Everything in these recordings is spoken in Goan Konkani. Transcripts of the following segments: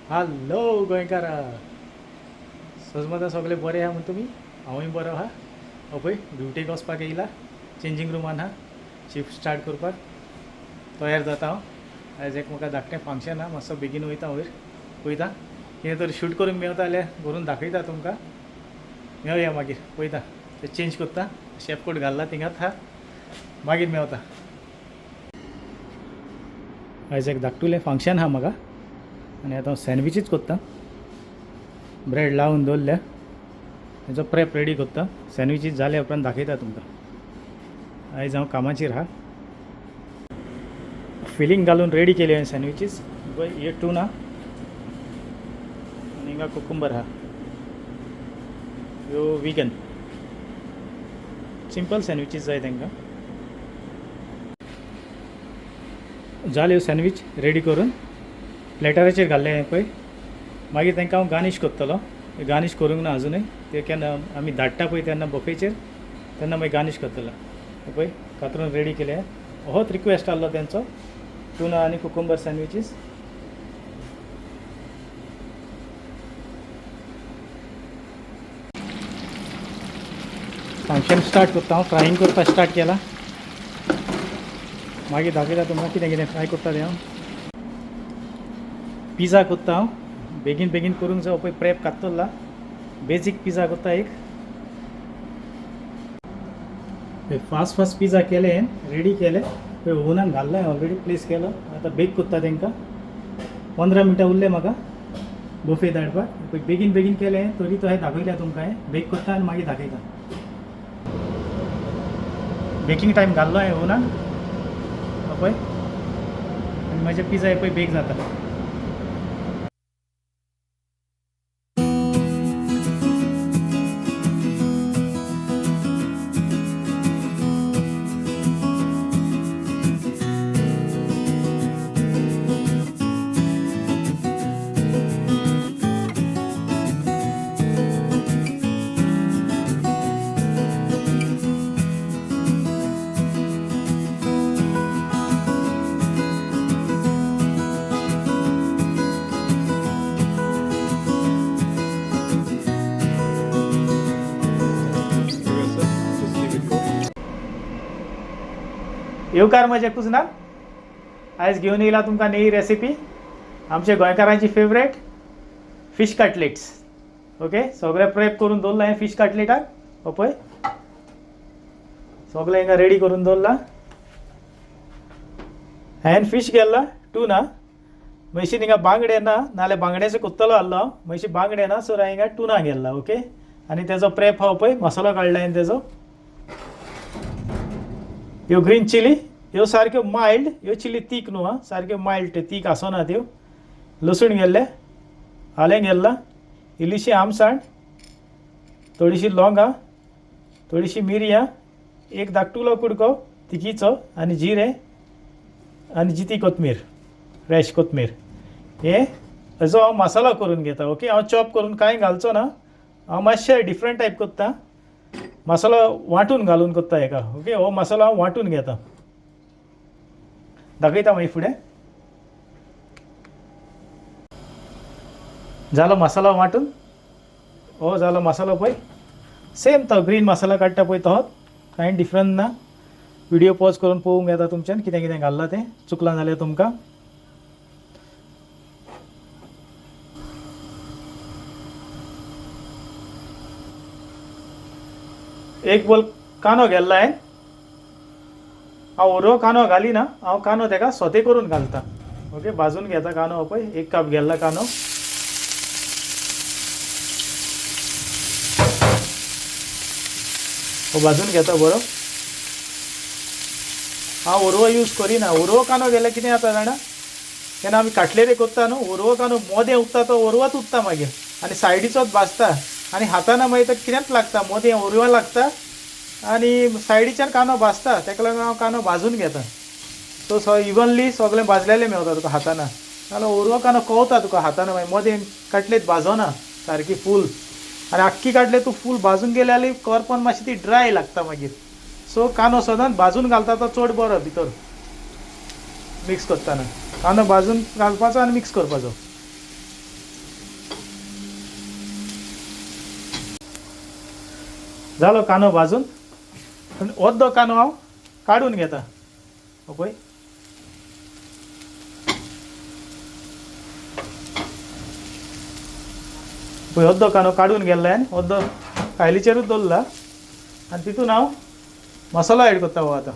हॅलो गोंयकारा, सजमता सगळे बरे आहा म्हण तुमी? हांवूय बरो आहा. हो पळय ड्युटेक वचपाक येयला, चेंजींग रुमान आहा, शिफ्ट स्टार्ट करपाक तयार जाता हांव. आयज एक म्हाका धाकटें फंक्शन आहा, मातसो बेगीन वयता वयर, पळयता कितें तरी शूट करूंक मेवता जाल्यार करून दाखयता तुमकां. मेवया मागीर, पळयता ते चेंज करता, शेफ कोट घालला थिंगाच आहा, मागीर मेवता. आयज एक धाकटुलें फंक्शन आहा म्हाका आनी आतां हांव सँडविचीच करता. ब्रेड लावन दवरल्या, तेजो प्रेप रेडी करता. सँडविचीस जाल्या उपरांत दाखयता तुमकां. आयज हांव कामाचेर आहा. फिलींग घालून रेडी केली हांवें सँडविचीस. पळय हे टूना आनी हिंगा कुकुंबर आहा, ह्यो विगन सिंपल सँडविचीस जाय तांकां. जाल्यो सँडवीच रेडी करून प्लेटराचेर घाल्ले हांवें पळय. मागीर तांकां हांव गार्नीश करतलो. गार्नीश करूंक ना अजुनूय, ते केन्ना आमी धाडटा पळय तेन्ना बफेचेर तेन्ना मागीर गार्नीश करतलो. पळय कातरून रेडी केले. होच रिक्वेस्ट आहलो तेंचो, टुना आनी कुकुंबर सँडविचीस. फंक्शन स्टार्ट करता हांव, फ्रायींग करपाक स्टार्ट केला. मागीर दाखयता तुमकां कितें कितें फ्राय करता तें. हांव पिझ्झा करता, हांव बेगीन बेगीन करूंक जाय. पळय प्रेप कातरला, बेजीक पिझ्झा करता एक. फास्ट फास्ट पिझ्झा केले, रेडी केले. पळय ओवनान घाल्ला, ऑलरेडी प्लेस केलो. आतां बेक करता तांकां. 15 मिनटां उरले म्हाका बफे धाडपाक. पळय बेगीन बेगीन केलें तरी तो हें दाखयल्या तुमकां. हें बेक करता आनी मागीर दाखयता. बेकींग टायम घाल्लो हांवें ओवनान पळय, आनी म्हजे पिझ्झा पळय बेक जाता. Just leave it go. येवकार म्हज्या कुजनाक. आयज घेवन येयला तुमकां नवी रेसिपी, आमच्या गोंयकारांची फेवरेट फिश कटलेट्स. ओके, सगळें प्रेप करून दवरलां हांवें फिश कटलेटाक. हो पळय सगळें हिंगा रेडी करून दवरलां हांवें. फिश गेल्ला टुना, म्हयशी हिंगा बांगडे ना, नाल्यार बांगड्याचो कोत्तलो आहलो हांव. म्हयशी बांगडे ना, सो हांवें हिंगा टुना गेल्ला. ओके, आनी तेजो प्रेप आहा पळय, मसालो काडला हांवें तेजो. ह्यो ग्रीन चिली, ह्यो सारक्यो मायल्ड, ह्यो चिली तीख न्हू आं, सारक्यो मायल्ड, त्यो तीख आसना त्यो. लसूण गेल्लें, आलें गेल्लां, इल्लीशी आमसाण, थोडीशी लवंगां, थोडीशी मिरयां, एक धाकटुलो कुडको तिखीचो आनी जिरें आनी जिती कोथमीर, फ्रेश कोथमीर. हे हेजो हांव मसालो करून घेता. ओके, हांव चॉप करून कांय घालचो ना, हांव मातशें डिफरंट टायप करता. मसालो वांटून घालून करता हेका. ओके, हो मसालो हांव वांटून घेता, दाखयता मागीर फुडें. जालो मसालो वांटून, हो जालो मसालो पळय. सेम तो ग्रीन मसाला काडटा पळय तोच, कांय डिफरंट ना. व्हिडिओ पॉज करून पळोवंक येता तुमच्यान कितें कितें घाल्लां तें, चुकलां जाल्यार तुमकां. एक बोल कांदो गेल्लो हांवें. हांव ओरो कांदो घालिना, हांव कांदो तेका सोते करून घालता. ओके, भाजून घेता कांदो. पळय एक कप गेल्ला कांदो. हो भाजून घेता बरो. हांव ओरवो यूज करिना. ओरवो कांदो गेल्यार कितें जाता जाणा, केन्ना आमी काटलेरी करता न्हू, ओरवो कांदो मोदें उरता, तो ओरवोच उरता मागीर आनी सायडीचोच भाजता आनी हातान मागीर तो कितेंच लागता, मोदें ओरवो लागता आनी सायडीच्यान कांदो भाजता. ताका लागून हांव कांदो भाजून घेता. सो सो इवनली सगळें भाजलेलें मेवता तुका हातान. नाल्यार ओरवो कांदो कवता तुका हातान, मागीर मोदें काटलेट भाजना सारकी फूल, आनी आख्खी काटलेट तूं फूल भाजून गेली जाल्यार करपोन मातशी ती ड्राय लागता मागीर. सो कांदो सदांच भाजून घालता तो चड बरो भितर. मिक्स करतना कांदो भाजून घालपाचो आनी मिक्स करपाचो. जालो कांदो भाजून, अर्दो कांदो हांव काडून घेता. पळय पळय अर्दो कांदो काडून गेल्लो आनी अर्दो कायलीचेरूच दवरला आनी तितून हांव मसालो एड करता हो आतां.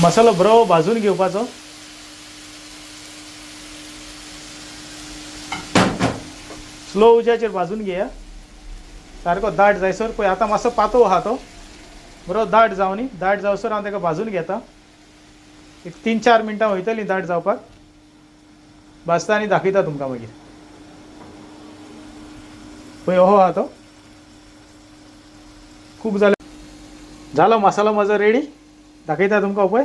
मसालो बरो भाजून घेवपाचो. स्लो उज्याचेर भाजून घेया, सारको दाट जायसर. पळय आतां मातसो पातळ आहा तो, बरो दाट जावनी. दाट जावसर हांव ताका भाजून घेता. एक 3-4 मिनटां वयतलीं दाट जावपाक. भाजता आनी दाखयता तुमकां मागीर. पळय हो आहा तो खूब जालें. जालो मसालो म्हजो रेडी, दाखयता तुमकां. पळय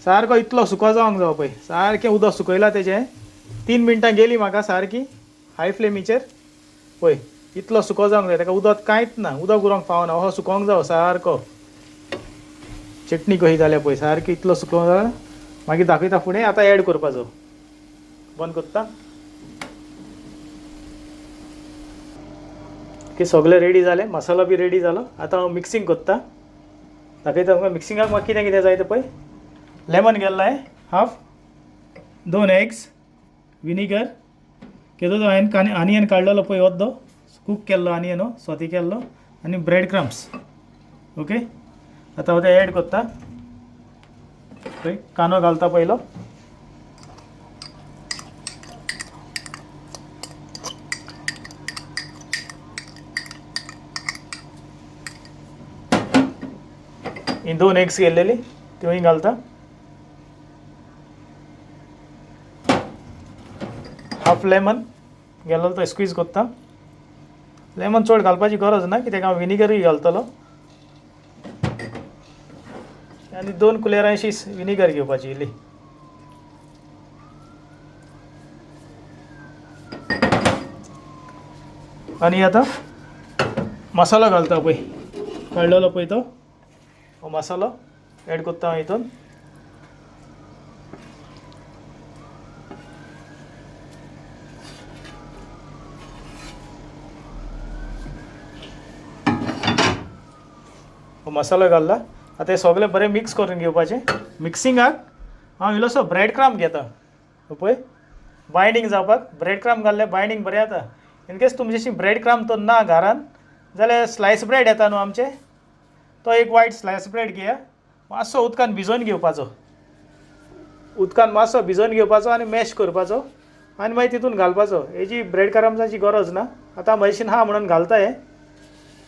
सारको इतलो सुको जावंक जावो. पळय सारकें उदक सुकयलां तेजें. 3 मिनटां गेलीं म्हाका सारकी हाय फ्लेमीचेर. पळय इतलो सुको जावंक जाय, ताका उदक कांयच ना, उदक उरोंक फावना. हो सुकोवंक जावो सारको, चटणी कशी जाल्या पळय, सारकी इतलो सुको जाला. मागीर दाखयता फुडें. आतां एड करपाचो, बंद करता. ओके, सगळें रेडी जालें, मसालो बी रेडी जालो. आतां हांव मिक्सिंग करता, दाखयता तुमकां मिक्सिंगाक म्हाका कितें कितें जाय तें. पळय लेमन गेल्लो हांवें हाफ, 2 एग्स, विनिगर केदो तो हांवें आनियन काडलेलो पळय अर्दो, कूक केल्लो आनियन हो, सोते केल्लो, आनी ब्रेड क्रम्स. ओके, आतां हांव तें एड करता. पळय कांदो घालता पयलो, ही 2 एग्स केल्लेली त्योय घालता, हाफ लेमन गेल्लो तो स्क्वीज करता. लेमन चड घालपाची गरज ना कित्याक हांव विनिगरूय घालतलो. आनी 2 कुलेरां अशी विनिगर घेवपाची इल्ली. आनी आतां मसालो घालता पळय काडलेलो पळय तो, हो मसालो एड करता हांव हितून. हो मसालो घालला. आतां हें सगळें बरें मिक्स करून घेवपाचें. मिक्सिंगाक हांव इल्लोसो ब्रेड क्रम्ब घेता. पळय बायंडींग जावपाक ब्रेड क्रम्ब घाल्लें बायंडींग बरें जाता. इनकेस तुमचे ब्रेड क्रम्ब तर ना घरान जाल्यार स्लायस ब्रेड येता न्हू आमचे, तो एक वायट स्लायस ब्रेड घेया, मातसो उदकान भिजोवन घेवपाचो, उदकान मातसो भिजोवन घेवपाचो आनी मॅश करपाचो आनी मागीर तितून घालपाचो. हेजी ब्रेड क्रम्साची गरज ना, आतां म्हजेशीन आहा म्हणून घालता. हें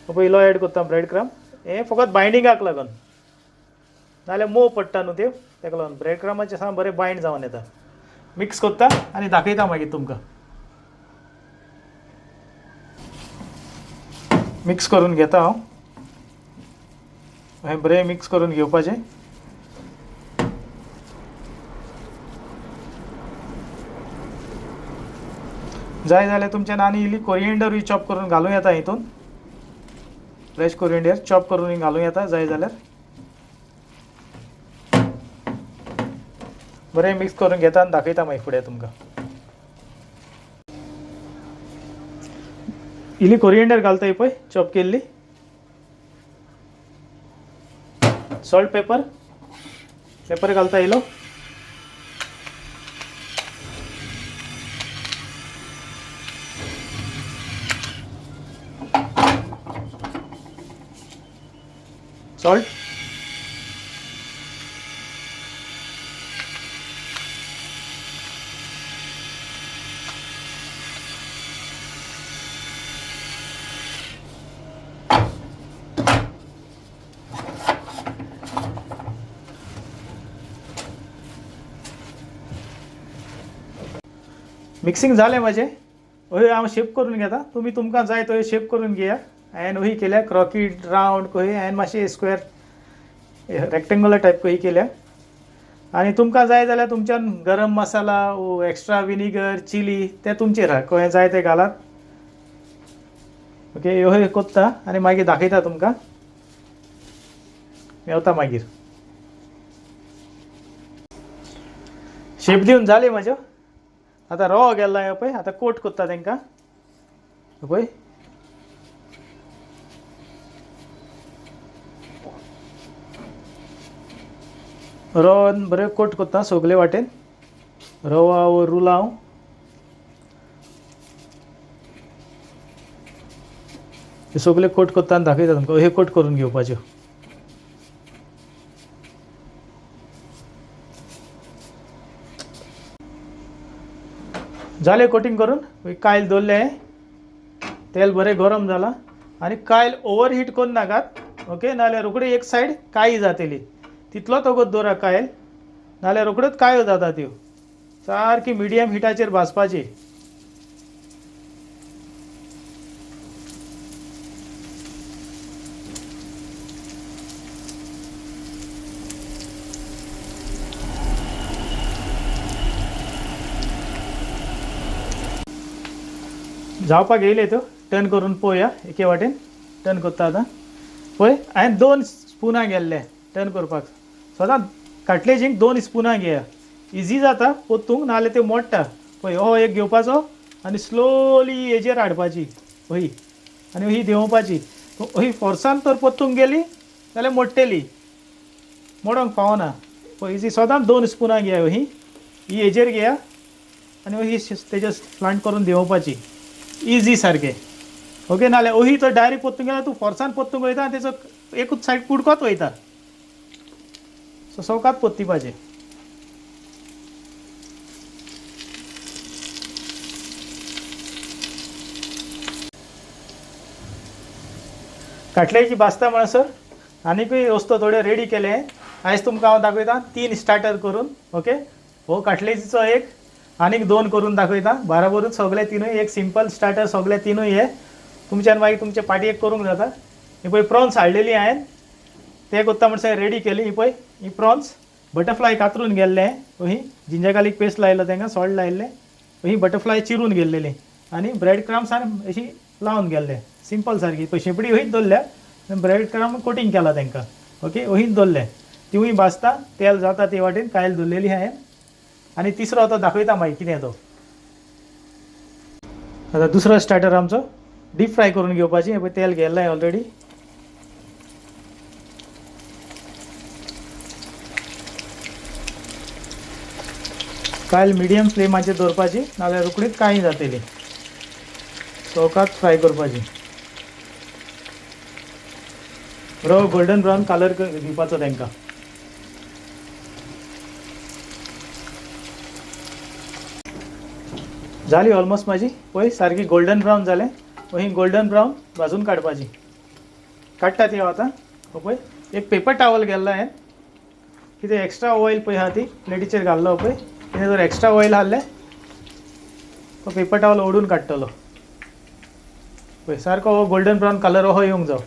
पयलो एड करता ब्रेड क्रम्ब, हें फकत बायंडिंगाक लागून, नाजाल्यार मोव पडटा न्हू त्यो, ताका लागून ब्रेड क्रम्बाचें सामकें बरें बायंड जावन येता. मिक्स करता आनी दाखयता मागीर तुमकां. मिक्स करून घेता हांव, हें बरें मिक्स करून घेवपाचें. जाय जाल्यार तुमच्यान आनी इल्ली कोरिएंडरूय चॉप करून घालूं येता हितून, फ्रेश कोरिएंडर चॉप करून घालूं येता जाय जाल्यार. बरें मिक्स करून घेता आनी दाखयता मागीर फुडें तुमकां. इल्ली कोरिएंडर घालता ही पळय चॉप केल्ली, सॉल्ट पेपर, पेपर घालता इलो. सॉल्ट, मिक्सिंग जालें म्हाजें. हय हांव शेप करून घेता, तुमी तुमकां जाय तो शेप करून घेया. हांवें हय केल्या क्रॉकी रावंड कही, हांवें मातशें स्क्वेर रेक्टेंगुलर टायप कही केल्या. आनी तुमकां जाय जाल्यार तुमच्यान गरम मसाला, एक्स्ट्रा विनिगर, चिली तें तुमचेर आहा, कहें जाय तें घालात. ओके, ह्यो कोत्ता आनी मागीर दाखयता तुमकां, मेवता मागीर। शेप दिवन जाली म्हाज्यो। आतां रवो गेल्लो हांवें पळय, आतां कोट कोत्ता तांकां पळय। रवन बरें कोट कोत्ता सगले वाटेन, रवा वो रुलाव। हे सगळे कोट कोत्ता आनी दाखयता तुमकां, हे कोट करून घेवपाच्यो। जालें कोटींग करून, कायल दवरलें, तेल बरें गरम जालां आनी कायल ओवर हीट करूं नाकात। ओके, नाजाल्यार रोखडी एक सायड काळी जातली, तितलोच वगत दवरा कायल, नाजाल्यार रोखड्योच काळ्यो जाता त्यो। सारकी मिडियम हिटाचेर भाजपाची। जावपाक येयले त्यो, टर्न करून पळोवया एके वाटेन टर्न करता आतां। पळय हांवें 2 स्पुनां गेल्ले टर्न करपाक, सदांच काटलेजींक 2 स्पुनां घेया, इजी जाता पोत्तूंक, नाजाल्यार त्यो मोडटा। पळय हो एक घेवपाचो आनी स्लोली हेजेर हाडपाची हय, आनी ही देंवोवपाची। ही फोर्सान तर पोत्तूंक गेली जाल्यार मोडटली, मोडोंक फावना। पळय इजी सदांच 2 स्पुनां घेया, ही ही हेजेर घेया आनी ही तेजेर स्लांट करून देंवोवपाची, इजी सारकें। ओके, नाजाल्यार ओही तर डायरेक्ट पोत्तूंक गेल्यार तूं फोर्सान पोत्तूंक वयता आनी तेचो एकूच सायड कुडकोच वयता। सो सवकात पोत्तिपाचें। काटल्याची भाजता म्हणसर आनीकूय वस्तू थोड्यो रेडी केले। आयज तुमकां हांव दाखयता 3 स्टार्टर करून। ओके, हो काटलेजीचो एक आनीक 2 करून दाखयता, बाराबरूच सगळे तिनूय, एक सिंपल स्टार्टर सगळे तिनूय हे तुमच्यान मागीर तुमचे पाटयेक करूंक जाता। ही पळय प्रॉन्स हाडलेली हांवें, ते कोत्ता म्हणसर रेडी केली। ही पळय ही प्रॉन्स बटरफ्लाय कातरून गेल्ले, ही जिंजर गार्लीक पेस्ट लायलो तांकां, सॉल्ट लायल्लें, ही बटरफ्लाय चिरून गेल्लेली आनी ब्रेड क्रम्स आनी अशी लावन गेल्ले, सिंपल सारकी। पळय शेंपडी वयच दवरल्या, ब्रेड क्रम कोटींग केला तांकां। ओके, वहीच दवरले, तिवूय भाजता, तेल जाता ते वाटेन कायल दवरलेली हांवें। आनी तिसरो आतां दाखयता मागीर कितें तो। आतां दुसरो स्टार्टर आमचो डीप फ्राय करून घेवपाची। हें पळय तेल गेल्लें ऑलरेडी। कायल मिडियम फ्लेमाचेर दवरपाची, नाजाल्यार रोखडीच काळी जातली। सवकात फ्राय करपाची, बरो गोल्डन ब्रावन कलर दिवपाचो तांकां। जाली ऑलमोस्ट म्हाजी, पळय सारकी गोल्डन ब्रावन जालें। ही गोल्डन ब्रावन भाजून काडपाची, काडटा ती हांव आतां। हो पळय एक पेपर टावल गेल्लो हांवें, कितें एक्स्ट्रा ऑयल पळय आहा ती प्लेटीचेर घाल्लो पळय, कितें जर एक्स्ट्रा ऑयल आहलें तो पेपर टावल ओडून काडटलो। पळय सारको हो गोल्डन ब्रावन कलर हो येवंक जावो।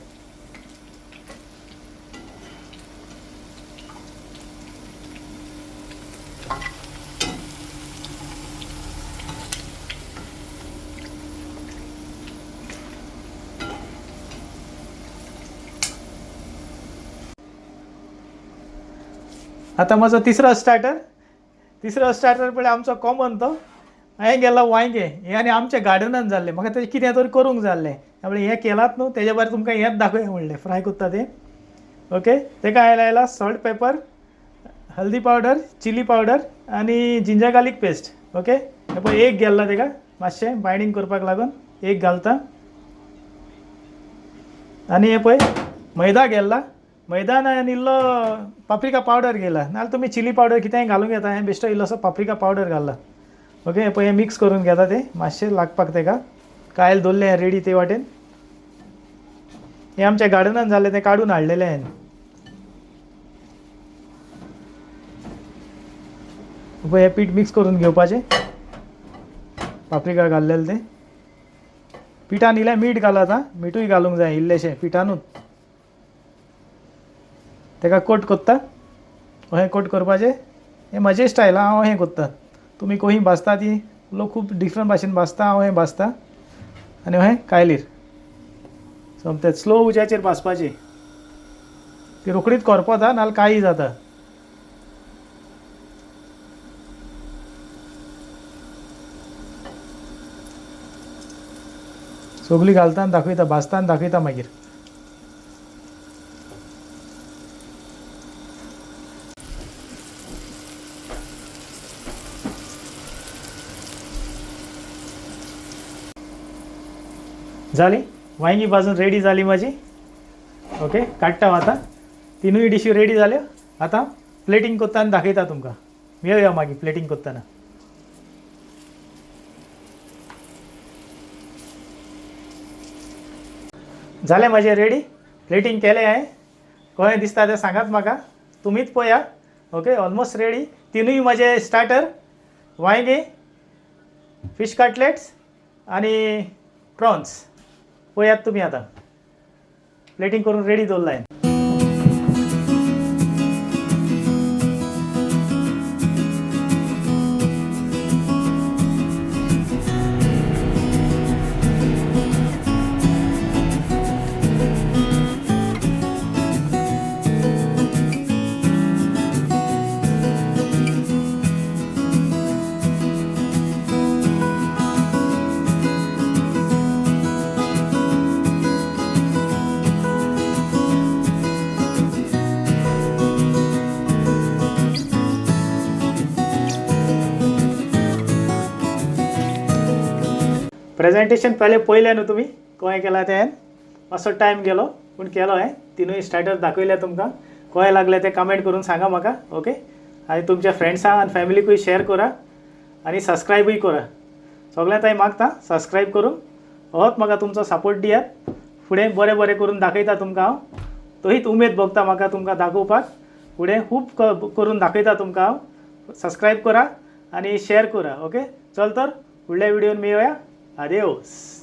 आतां म्हजो तिसरो स्टार्टर, तिसरो स्टार्टर पळय आमचो कॉमन तो, हांवें गेल्लो वांयगें, हें आनी आमच्या गार्डनान जाल्लें, म्हाका तेजें कितें तरी करूंक जाल्लें, त्यामुळे हें केलात न्हू तेजे भायर तुमकां हेंच दाखोवया म्हणलें, फ्राय करता तें। ओके, तेका हांवें लायला सॉल्ट पेपर, हल्दी पावडर, चिली पावडर आनी जिंजर गार्लीक पेस्ट। ओके, हें पळय एक गेल्ला तेका मातशें बायंडींग करपाक लागून एक घालता। आनी हें पळय मैदा गेल्ला, मैदान हांवें इल्लो पाप्रिका पावडर घेयला, नाजाल्यार तुमी चिली पावडर कितेंय घालूंक येता, हांवें बेश्टो इल्लोसो पाप्रिका पावडर घालला। ओके, हें पळय हें मिक्स करून घेता तें मातशें लागपाक तेका, कायल दवरलें रेडी ते वाटेन। हें आमच्या गार्डनान जाल्लें तें काडून हाडलेलें हांवें। पळय हें पीठ मिक्स करून घेवपाचें, पाप्रिका घाल्लेलें तें पिठान इल्लें मीठ घालात आं, मिठूय घालूंक जाय इल्लेशें पिठानूच। तेका कोट कोत्ता, अहें कोट करपाचें, हें म्हजें स्टायल हांव अहें कोत्ता, तुमी खंय भाजता ती लोक खूब डिफरंट भाशेन भाजता, हांव अहें भाजता आनी अहें कायलीर। सोमतें स्लो उज्याचेर भाजपाची. ती रोखडीच करपता नाल्यार काळी जाता. सगळी घालताना दाखयता, भाजताना दाखयता मागीर. जाली वांयगी भाजून रेडी जाली म्हाजी. ओके, काडटा हांव आतां. तिनूय डिशी रेडी जाल्यो. आतां प्लेटींग करतना दाखयता तुमकां. मेळया मागीर प्लेटींग करतना. जालें म्हाजें रेडी, प्लेटींग केलें हांवें. कशें दिसता तें सांगात म्हाका, तुमीच पळया. ओके, ऑलमोस्ट रेडी तिनूय म्हाजे स्टार्टर, वांयगें, फिश कटलेट्स आनी प्रॉन्स. पळयात तुमी आतां प्लेटींग करून रेडी दवरला हांवें. प्रेजेंटेशन पयलें पळयलें न्हू तुमी कशें केलां तें. मातसो टायम गेलो पूण केलो हांवें. तिनूय स्टार्टर दाखयले तुमकां. कशें लागलें तें कमेंट करून सांगा म्हाका. ओके, आनी तुमच्या फ्रेंड्सांक आनी फॅमिलीकूय शेअर करा आनी सबस्क्रायबूय करा. सगळ्यांत हांवें मागता सबस्क्रायब करून होच म्हाका तुमचो सपोर्ट दियात. फुडें बरें बरें करून दाखयता तुमकां हांव. तहीच उमेद भोगता म्हाका तुमकां दाखोवपाक. फुडें खूब करून दाखयता तुमकां हांव. सबस्क्रायब करा आनी शेअर करा. ओके, चल तर फुडल्या व्हिडियोन मेळया. आदियोस.